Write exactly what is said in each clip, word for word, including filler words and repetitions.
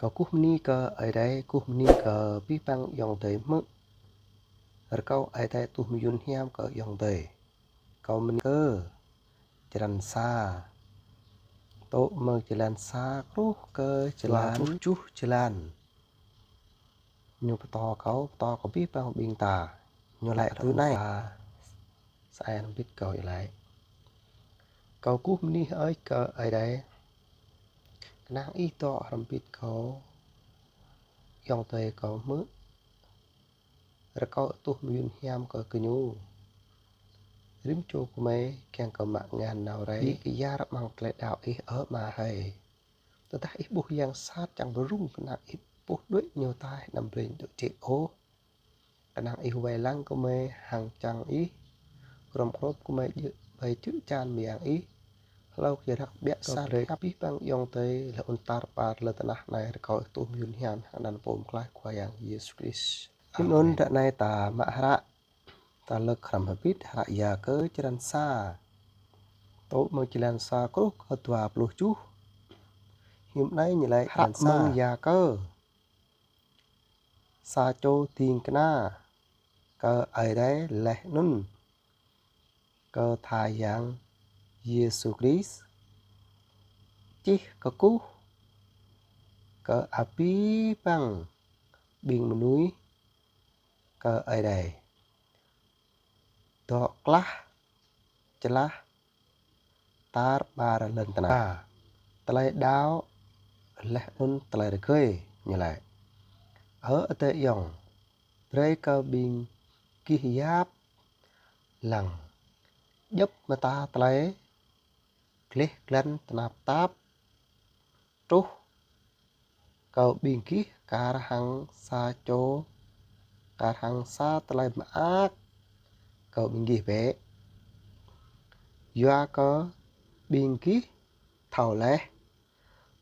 Kâo kơkuh bơni kơ Ơi Adai, kơkuh bơni kơ abih bang ayŏng adơi hmư̆. Rơkâo Ơi Adai tuh mơyŭn hiam kơ ayŏng adơi. Kâo bơni kơ črăn sa. Tŏ mơ̆ng jơlan sa truh kơ jơlan, jơlan. Ñu pơtô kâo, pơtô kơ abih bang ƀing ta. Ñu laĭ tui anai. Sa ai hrŏm hơbĭt kâo iâu laĭ. Kâo kơkuh bơni hơơč kơ Ơi Adai. Kơnang Ih dŏ hrŏm hơbĭt kâo, ayŏng adơi kâo hmư̆. Rơkâo tuh mơyŭn hiam kơ gơñu. Rĭm čô gơmơi kiăng kơ mă ngăn nao rai. Ƀing kơyar amăng tơlơi đaŏ Ih, ơ Ama hơi. Tơdah Ih ƀuh yang sat čang pơrŭng, kơnang Ih puh đuaĭ ñu ataih anăm brơi dŏ jĕ ôh. Kơnang Ih wai lăng gơmơi hăng čang Ih. Hrŏm krŏp gơmơi djơ̆ ƀơi čư̆ čan mơyang Ih. Hlâo kơ jơnap ƀiă kơ sa brơi kơ abih bang ayŏng adơi lĕ anŭn tar ƀar lŏn tơnah anai, rơkâo Ih tuh mơyŭn hiam hăng anăn Pô Pơklaih Khua Yang Yêsu Krist. Amen. Anŭn ră anai ta mă hră, ta lơ̆k hrŏm hơbĭt hră Yakơ črăn sa. Tŏ mơ̆ng jơlan sa truh kơ dua pluh tơjuh. Hiư̆m anai ñu laĭ hră črăn sa. Mơ̆ng Yakơ. Sa čô ding kơna kơ Ơi Adai laih anŭn kơ tha Yang Yêsu Krist. Čih kơkuh kơ abih bang ƀing mơnuih kơ Ơi Adai. Dŏ klah čơlah tar ƀar lŏn tơnah. Tơlơi đaŏ laih anŭn tơlơi rơgơi ñu laĭ. Ơ adơi ayŏng, brơi kơ ƀing gih yap lăng djŏp mơta tơlơi gleh glan tơnap tap truh kơ ƀing gih kar hăng sa čô, kar hăng sa tơlơi mơak kơ ƀing gih bĕ. Yua kơ ƀing gih thâo laih,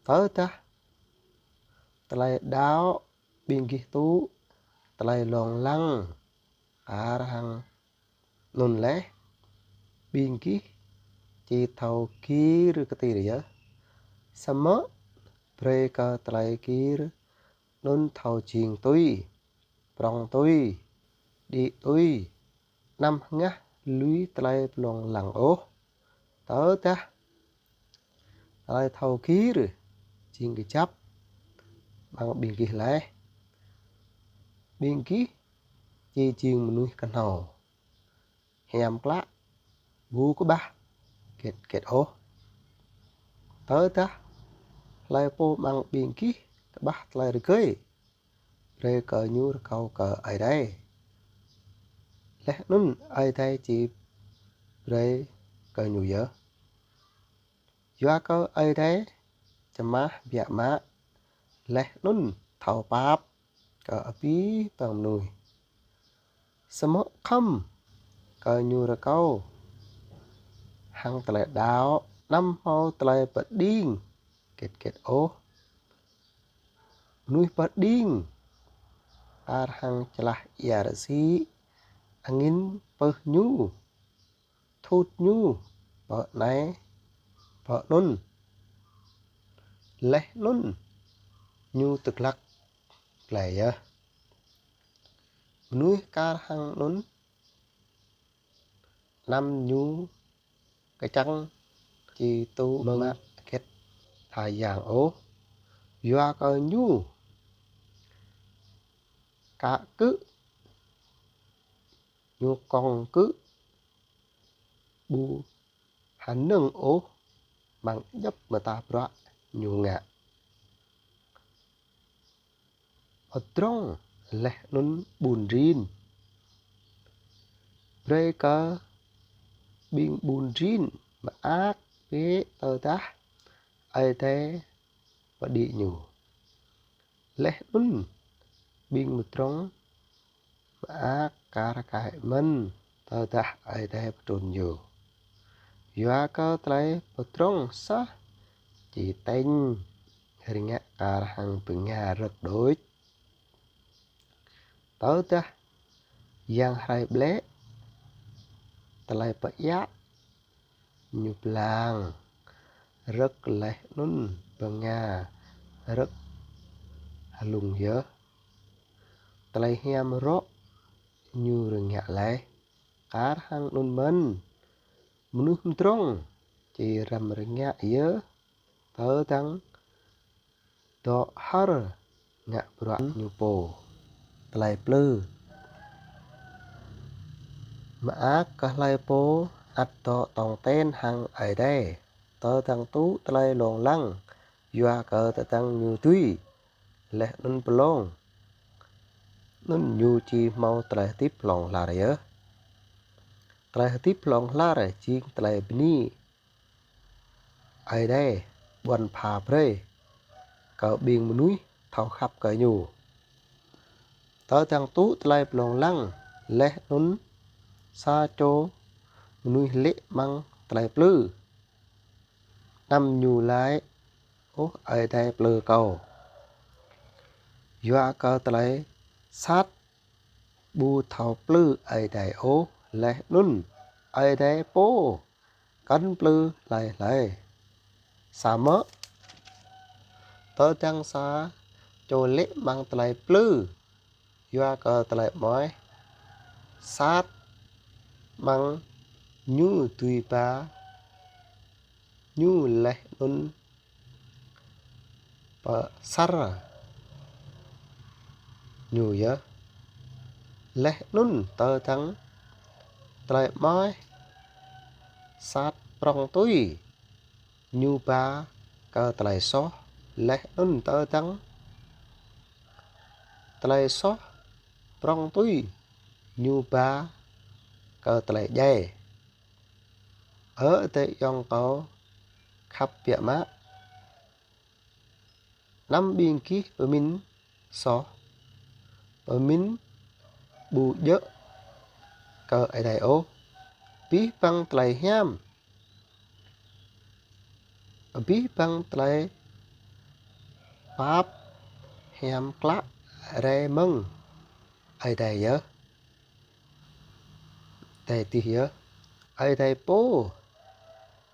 tơdah tơlơi đaŏ ƀing gih tŭ tơlơi lông lăng kar hăng anŭn laih, ƀing gih či thâo gir kơtir yơh. Samơ̆ brơi kơ tơlơi gir anŭn thâo jing tui, prŏng tui, đĭ tui, anăm hơngah lui tơlơi pơlông lăng ôh. Tơdah tơlơi thâo gir jing kơjăp amăng ƀing gih laih, ƀing gih či jing mơnuih kơhnâo, hiam klă, ƀu kơƀah hơget hơget ôh. Tơdah hlơi pô amăng ƀing gih kơƀah tơlơi rơgơi, brơi kơ ñu rơkâo kơ Ơi Adai. Laih anŭn Ơi Adai či brơi kơ ñu yơh. Yua kơ Ơi Adai čơmah biă mă, laih anŭn thâo pap kơ abih bang mơnuih. Samơ̆ khŏm kơ ñu rơkâo hăng tơlơi đaŏ, anăm hmâo tơlơi pơđing hơget hơget ôh. Mơnuih pơđing kar hăng čơlah ia rơsĭ, angin pơh ñu, thut ñu pơ anai pơ anŭn, laih anŭn ñu tơglăk glai yơh. Mơnuih kar hăng anŭn anăm ñu kơčăng či tŭ mơ̆ng hơget tha yang ôh, yua kơ ñu kă kư̆, ñu kŏng kư̆, ƀu hơnơ̆ng ôh amăng djŏp mơta bruă ñu ngă. Pơdrŏng laih anŭn ƀun rin. Brơi kơ ƀing ƀun rin mơak bĕ tơdah Ơi Adai pơđĭ ñu. Laih anŭn ƀing pơdrŏng mơak kar kaĭ mơ̆n tơdah Ơi Adai pơtrŭn ñu. Yua kơ tơlơi pơdrŏng sah či tañ rơngiă kar hăng bơnga rơ̆k đôč. Tơdah yang hrơi ƀlĕ, tơlơi pơiă ñu blang, rơ̆k laih anŭn bơnga rơ̆k alung yơh. Tơlơi hiam rŏ ñu rơngiă laih, kar hăng anŭn mơ̆n. Mơnuih mdrŏng či răm rơngiă yơh, tơdang dŏ hơr ngă bruă ñu pô. Tơlơi plư. Mơak kơ hlơi pô ăt dŏ tong ten hăng Ơi Adai, tơdang tŭ tơlơi lông lăng, yua kơ tơdang ñu dưi, laih anŭn pơlông, anŭn ñu či hmâo tơlơi hơdip hlŏng lar yơh. Tơlơi hơdip hlŏng lar jing tơlơi bơni Ơi Adai ƀuăn pha brơi kơ ƀing mơnuih thâo khăp kơ ñu. Tơdang tŭ tơlơi pơlông lăng, laih anŭn sa čô mơnuih lê̆ amăng tơlơi plư, anăm ñu laĭ: Ôh, Ơi Adai plư kâo. Yua kơ tơlơi sat ƀu thâo plư Ơi Adai ôh, laih anŭn Ơi Adai pô kăn plư hlơi hlơi. Samơ̆ tơdang sa čô lê̆ amăng tơlơi plư, yua kơ tơlơi mơnuih sat amăng ñu dưi ba ñu laih anŭn pơsar ñu yơh. Laih anŭn tơdang tơlơi mơnuih sat prŏng tui, ñu ba kơ tơlơi soh, laih anŭn tơdang tơlơi soh prŏng tui, ñu ba kơ tơlơi djai. Ơ adơi ayŏng kâo khăp biă mă, anăm ƀing gih pơmĭn soh, pơmĭn ƀu djơ̆ kơ Ơi Adai ôh, abih bang tơlơi hiam, abih bang tơlơi pap hiam klă rai mơ̆ng Ơi Adai yơh. Adai adih yơh, Ơi Adai pô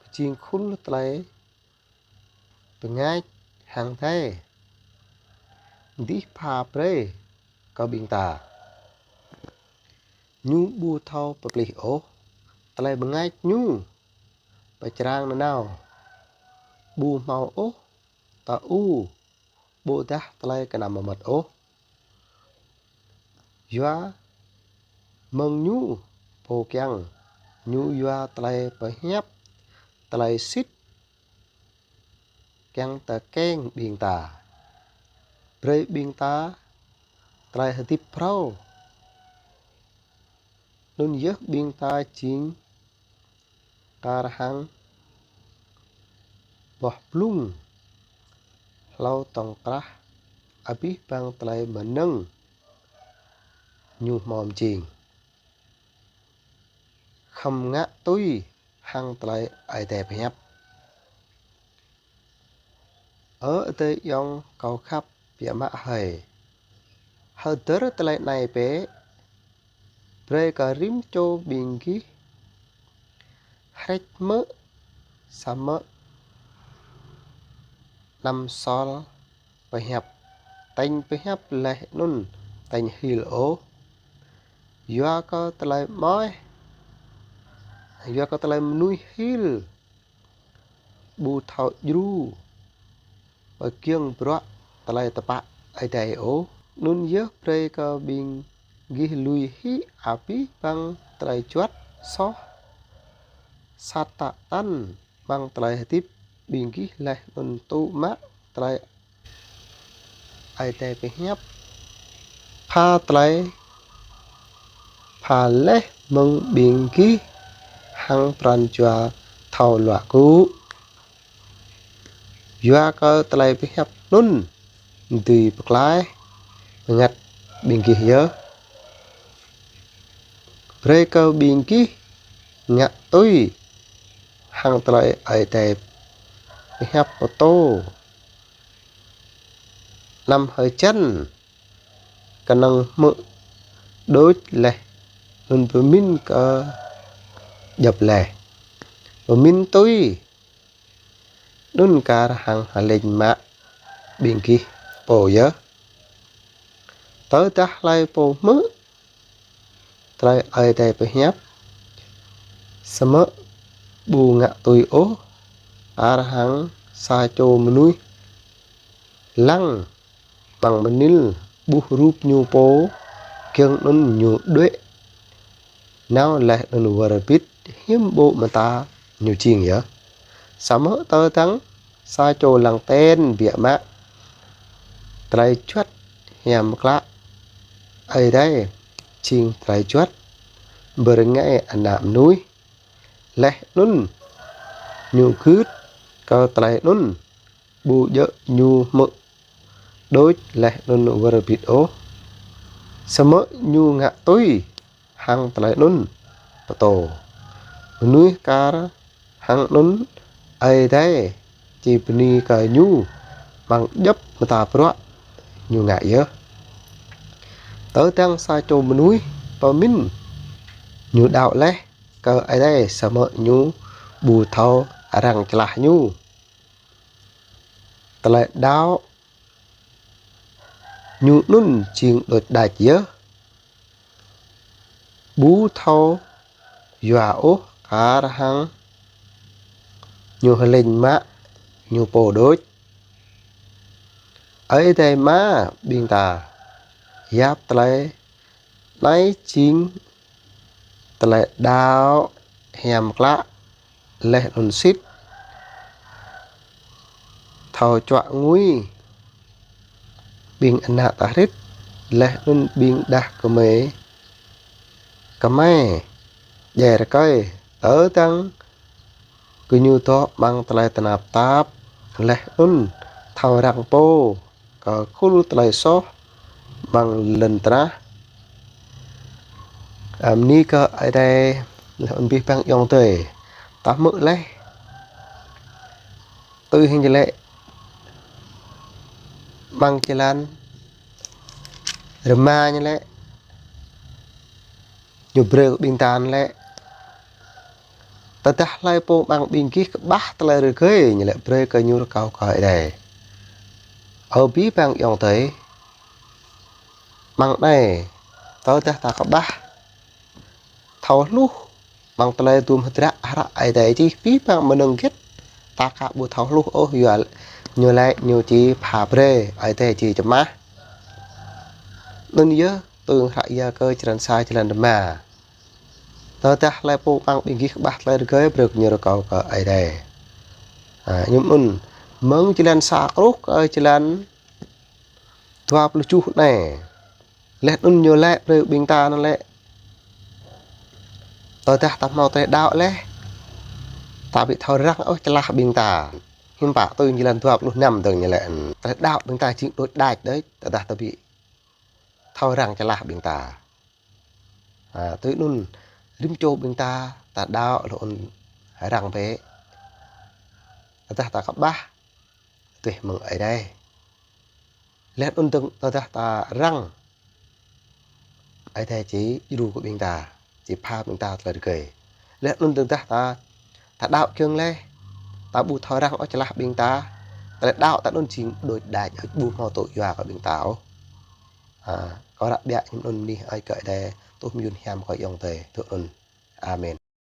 pơjing khul tơlơi bơngač hăng adai adih pha brơi kơ ƀing ta. Ñu ƀu thâo pơplih ôh, tơlơi bơngač ñu pơčrang nanao, ƀu hmâo ôh tơ-u ƀôdah tơlơi kơnăm mơmŏt ôh. Yua mơ̆ng ñu pô kiăng, ñu yua tơlơi pơhiăp, tơlơi sĭt kiăng tơkeng ƀing ta, brơi ƀing ta tơlơi hơdip phrâo. Anŭn yơh ƀing ta jing kar hăng boh blung hlâo tŏng krah abih bang tơlơi mơnơ̆ng ñu hmâo mơjing. Khŏm ngă tui hăng tơlơi Ơi Adai pơhiăp. Ơ adơi ayŏng kâo khăp biă mă hơi, hơdơr tơlơi anai bĕ, brơi kơ rĭm čô ƀing gih hrĕč hmư̆ samơ̆ anăm sol pơhiăp, tañ pơhiăp laih anŭn tañ hil ôh. Yua kơ tơlơi mơnuih, yua kơ tơlơi mơnuih hil ƀu thâo djru pơgiŏng bruă tơlơi tơpă Ơi Adai ôh. Anŭn yơh brơi kơ ƀing gih lui hĭ abih bang tơlơi juăt soh sat tơtăn amăng tơlơi hơdip ƀing gih laih anŭn tŭ mă tơlơi Ơi Adai pơhiăp, pha tơlơi pha laih mơ̆ng ƀing gih hăng pran jua thâo luă gŭ. Yua kơ tơlơi pơhiăp anŭn dưi pơklaih bơngăt ƀing gih yơh. Brơi kơ ƀing gih ngă tui hăng tơlơi Ơi Adai pơhiăp pơtô. Anăm hơjăn kơnơ̆ng hmư̆ đôč laih anŭn pơmĭn kơ djŏp laih. Pơmĭn tui anŭn kar hăng hơlĕñ mă ƀing gih pô yơh. Tơdah hlơi pô hmư̆ tơlơi Ơi Adai pơhiăp, samơ̆ ƀu ngă tui ôh, kar hăng sa čô mơnuih lăng amăng mơnil ƀuh rup ñu pô, giŏng anŭn ñu đuaĭ nao laih anŭn wơr bĭt, hiư̆m ƀô̆ mơta ñu jing yơh. Samơ̆ tơdang sa čô lăng ten biă mă tơlơi juăt hiam klă Ơi Adai jing tơlơi juăt pơrơngai ană mơnuih, laih anŭn ñu gưt kơ tơlơi anŭn, ƀu djơ̆ ñu hmư̆ đôč laih anŭn wơr bĭt ôh, samơ̆ ñu ngă tui hăng tơlơi anŭn pơtô. Mơnuih kar hăng anŭn Ơi Adai či bơni kơ ñu amăng djŏp mơta bruă ñu ngă yơh. Tơdang sa čô mơnuih pơmĭn ñu đaŏ laih kơ Ơi Adai, samơ̆ ñu ƀu thâo răng čơlah ñu, tơlơi đaŏ ñu anŭn jing đôč đač yơh, ƀu thâo yua ôh, kar hăng ñu hơlĕng mă ñu pô đôč. Ơi Adai mă ƀing ta yap tơlơi anai jing tơlơi đaŏ hiam klă laih anŭn sĭt, thâo čuă ngui ƀing ană ta hrĭt, laih anŭn ƀing đah kơmơi kơmơi djai rơkơi, tơdang gơñu dŏ amăng tơlơi tơnap tap, laih anŭn thâo răng pô kơ khul tơlơi soh amăng lŏn tơnah. Ơ, bơni kơ Ơi Adai, laih anŭn abih bang ayŏng adơi. Ta hmư̆ laih tui hăng ñu lĕ, amăng jơlan rơma ñu lĕ, ñu brơi kơ ƀing ta lĕ. Tơdah hlơi pô amăng ƀing gih kơƀah tơlơi rơgơi, ñu lĕ brơi kơ ñu rơkâo kơ Ơi Adai. Ơ abih bang ayŏng adơi, amăng anai, tơdah ta kơƀah, thâo hluh amăng tơlơi dŭm hơdră hră Ơi Adai čih, abih bang mơnơ̆ng hơget, ta aka ƀu thâo hluh ôh, yua ñu lĕ ñu či pha brơi, Ơi Adai či čơmah. Anŭn yơh, tui hră Yakơ črăn sa črăn rơma. Tơdah hlơi pô amăng ƀing gih kơƀah tơlơi rơgơi, brơi kơ ñu rơkâo kơ Ơi Adai. Ha, mơñum anŭn, mơ̆ng črăn sa truh kơ črăn dua pluh tơjuh anai. Laih anŭn ñu lĕ brơi ƀing ta anŭn lĕ, tơdah ta hmâo tơlơi đaŏ laih, ta ƀu thâo răng ôh čơlah ƀing ta. Hiư̆m pă tui črăn dua pluh năm dơ̆ng ñu lĕ, tơlơi đaŏ ƀing ta jing đôč đač đôč, tơdah ta ƀu thâo răng čơlah ƀing ta. Ha, tui anŭn rĭm čô ƀing ta, ta đaŏ laih anŭn răng bĕ. Tơdah ta kơƀah, tuh mơ̆ng Ơi Adai. Laih anŭn dơ̆ng tơdah ta răng, Ơi Adai či djru kơ ƀing ta, či pha ƀing ta tơlơi rơgơi. Laih anŭn tơdah ta, ta đaŏ kiăng laih, ta ƀu thâo răng ôh čơlah ƀing ta, tơlơi đaŏ ta anŭn jing đôč đač, ƀu hmâo tŭ yua kơ ƀing ta ôh. Ha, kâo ră ƀiă mơñum anŭn, bơni kơ Ơi Adai, tuh mơyŭn hiam kơ ayŏng adơi, tui anŭn. Amen.